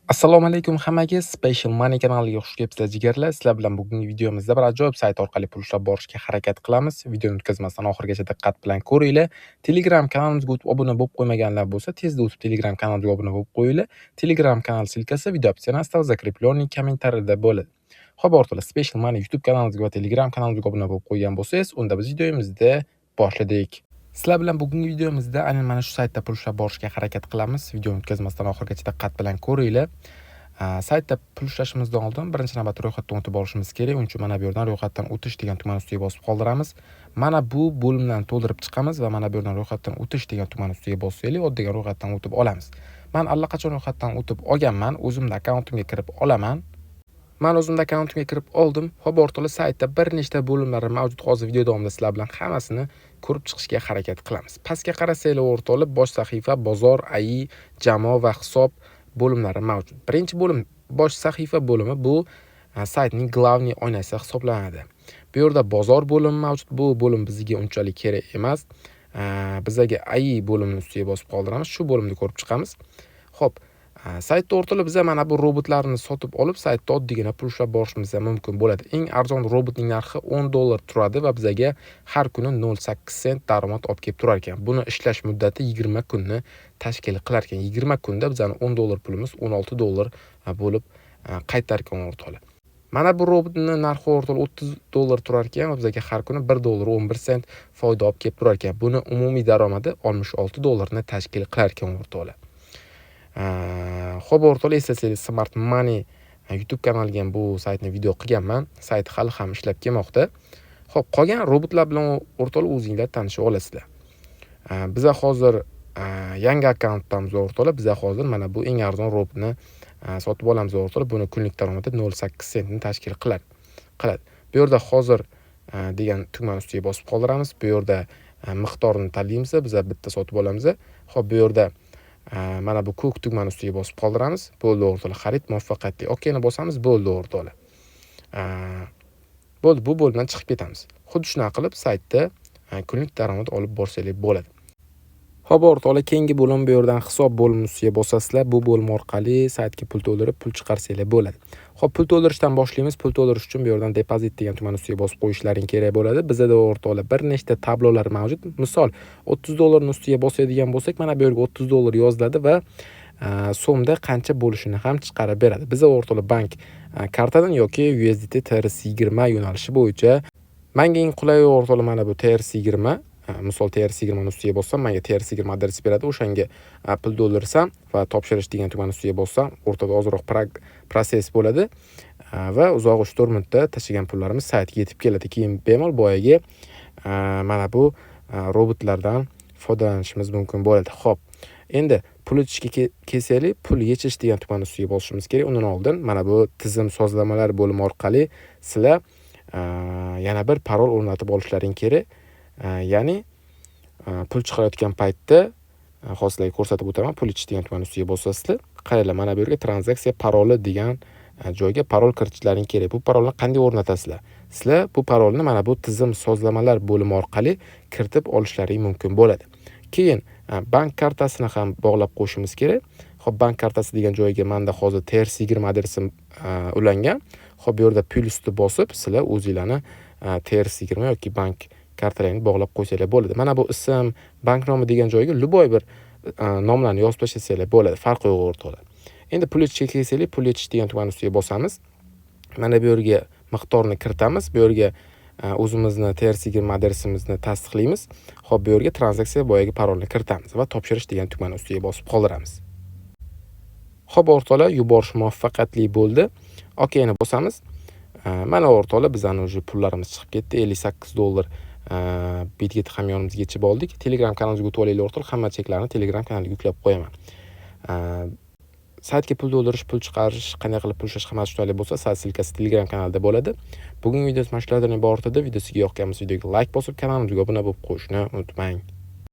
Assalomu alaykum hammaga, Special Money kanaliga xush kelibsizlar, jigarlar. Sizlar bilan bugungi videomizda bir ajoyib sayt orqali pul ishlab borishga harakat qilamiz. Videoni o'tkazmasdan oxirigacha diqqat bilan ko'ringlar. Telegram kanalimizga o'tib obuna bo'lib qo'ymaganlar bo'lsa, tezda o'tib Telegram kanalimizga obuna bo'lib qo'yinglar. Telegram kanal ссылка si video описание sida va закрепленный kommentariyada bo'ladi. Xo'p, o'rtoqlar, Special Money YouTube kanalimizga va Telegram kanalimizga obuna bo'lib qo'ygan bo'lsangiz, unda biz videomizda boshladik. Sizlar bilan bugungi videomizda aynan mana shu saytda pul ishlab borishga harakat qilamiz. Videoni o'tkazmasdan oxirigacha diqqat bilan ko'ringlar. Saytda pul ishlashimizdan oldin birinchi navbatda ro'yxatdan o'tib olishimiz kerak. Uning uchun mana bu yerdan "Ro'yxatdan o'tish" degan tugmani ustiga bosib qoldiramiz. Mana bu bo'limdan to'ldirib chiqamiz va mana bu yerdan "Ro'yxatdan o'tish" degan tugmani ustiga bossaylik, oddiy ro'yxatdan o'tib olamiz. Man allaqachon ro'yxatdan o'tib olganman. O'zimni akkauntimga kirib olaman. Man o'zimni akkauntimga kirib oldim. Xo'p, o'rtoqlar, saytda bir nechta bo'limlari mavjud. Hozir video davomida sizlar bilan hammasini ko'rib chiqishga harakat qilamiz. Pastga qarasanglar, o'rtoqlar, bosh sahifa, bozor, AI, jamoa va hisob bo'limlari mavjud. Birinchi bo'lim, bosh sahifa bo'limi, bu saytning главный oynasi hisoblanadi. Bu yerda bozor bo'limi mavjud. Bu bo'lim bizga unchalik kerak emas. Bizaga AI bo'limini ustiga bosib qoldiramiz. Shu bo'limni ko'rib chiqamiz. Xo'p, saytda, o'rtoqlar, biza mana bu robotlarni sotib olib, saytda oddiygina pul ishlab borishimiz ham mumkin bo'ladi. Eng arzon robotning narxi 10 dollar turadi va bizaga har kuni 0,8 sent daromad olib kelib turar ekan. Buni ishlash muddati 20 kunni tashkil qilar ekan. 20 kunda bizani 10 dollar pulimiz 16 dollar bo'lib qaytar ekan, o'rtoqlar. Mana bu robotni narxi, o'rtoqlar, 30 dollar turar ekan va bizaga har kuni 1 dollar 11 sent foyda olib kelib turar ekan. Buni umumiy daromadi 66 dollarni tashkil qilar ekan, o'rtoqlar. Xo'p, o'rtoqlar, eslasangiz, Smart Money YouTube kanaliga ham bu saytni video qilganman. Sayt hali ham ishlab kelmoqda. Xo'p, qolgan robotlar bilan, o'rtoqlar, o'zinglar tanishib olasizlar. Biza hozir yangi akkauntdamiz, o'rtoqlar. Biza hozir mana bu eng arzon robotni sotib olamiz, o'rtoqlar. Buni kunlik daromadi 0,8 sentni tashkil qiladi. Bu yerda "Hozir" degan tugmani ustiga bosib qoldiramiz. Bu yerda miqdorini tanlaymiz, biza bitta sotib olamiz. Xo'p, bu yerda mana bu ko'k tugmani ustiga bosib qoldiramiz. Bo'ldi, o'rtoqlar, xarid muvaffaqiyatli. Okeyni bosamiz, bo'ldi, o'rtoqlar. Bo'ldi, bu bo'limdan chiqib ketamiz. Xuddi shunaqa qilib saytda kunlik daromad olib borsanglar bo'ladi. Xo'p, o'rtoqlar, keyingi bo'lim, bu yerdan hisob bo'limi ustiga bosasizlar. Bu bo'lim orqali saytga pul to'ldirib, pul chiqarsanglar bo'ladi. Xo'p, pul to'ldirishdan boshlaymiz. Pul to'ldirish uchun bu yerdan "Depozit" degan tugmani ustiga bosib qo'yishlaring kerak bo'ladi. Bizada, o'rtoqlar, bir nechta tablolar mavjud. Misol, 30 dollarni ustiga bosadigan bo'lsak, mana bu yerga 30 dollar yoziladi va so'mda qancha bo'lishini ham chiqarib beradi. Biza, o'rtoqlar, bank kartadan yoki USDT TRC20 yo'nalishi bo'yicha, menga eng qulay, o'rtoqlar, mana bu TRC20. Misol, TRC20 ni ustiga bossam, menga TRC20 adres beradi. O'shanga pul to'ldirsam va "Topshirish" degan tugmani ustiga bossam, o'rtada ozroq процесс bo'ladi va uzog'i 3-4 minutda tashlagan pullarimiz saytga yetib keladi. Keyin bemalol boyagi mana bu robotlardan foydalanishimiz mumkin bo'ladi. Xo'p, endi pul yechishga kelsaklik, "Pul yechish" degan tugmani ustiga bosishimiz kerak. Undan oldin mana bu tizim sozlamalar bo'limi orqali sizlar yana bir parol o'rnatib olishlaring kerak. Ya'ni pul chiqarayotgan paytda, hozir sizlarga ko'rsatib o'taman, "Pul yechish" degan tugmani ustiga bosasizlar. Qaranglar, mana bu yerga "Tranzaksiya paroli" degan joyga parol kiritishlaring kerak. Bu parolni qanday o'rnatasizlar? Sizlar bu parolni mana bu tizim sozlamalar bo'limi orqali kiritib olishlaring mumkin bo'ladi. Keyin bank kartasini ham bog'lab qo'yishimiz kerak. Xo'p, "Bank kartasi" degan joyga menda hozir TRC20 adresim ulangan. Xo'p, bu yerda plyusni bosib, sizlar o'zinglarni TRC20 yoki bank kartalaringni bog'lab qo'ysanglar bo'ladi. Mana bu ism, bank nomi degan joyga любой bir nomlarni yozib tashlasanglar bo'ladi. Farqi yo'q, o'rtoqlar. Endi pul yechishga kelsak, "Pul yechish" degan tugmani ustiga bosamiz. Mana bu yerga miqdorni kiritamiz. Bu yerga o'zimizni TRC20 adresimizni tasdiqlaymiz. Xo'p, bu yerga tranzaksiya boyagi parolni kiritamiz va "Topshirish" degan tugmani ustiga bosib qoldiramiz. Xo'p, o'rtoqlar, yuborish muvaffaqiyatli bo'ldi. Okeyni bosamiz. Mana, o'rtoqlar, bizani уже pullarimiz chiqib ketdi. 58 dollar Bitget hamyonimizga yechib oldik. Telegram kanalimizga o'tib olinglar, o'rtoqlar, hamma cheklarni Telegram kanaliga yuklab qo'yaman. Saytga pul to'ldirish, pul chiqarish, qanday qilib pul ishlash, hammasi tushunarli bo'lsa, sayt ссылка si Telegram kanalida bo'ladi. Bugungi videomiz mana shulardan iborat edi. Video sizga yoqqan bo'lsa, videoga layk bosib, kanalimizga obuna bo'lib qo'yishni unutmang.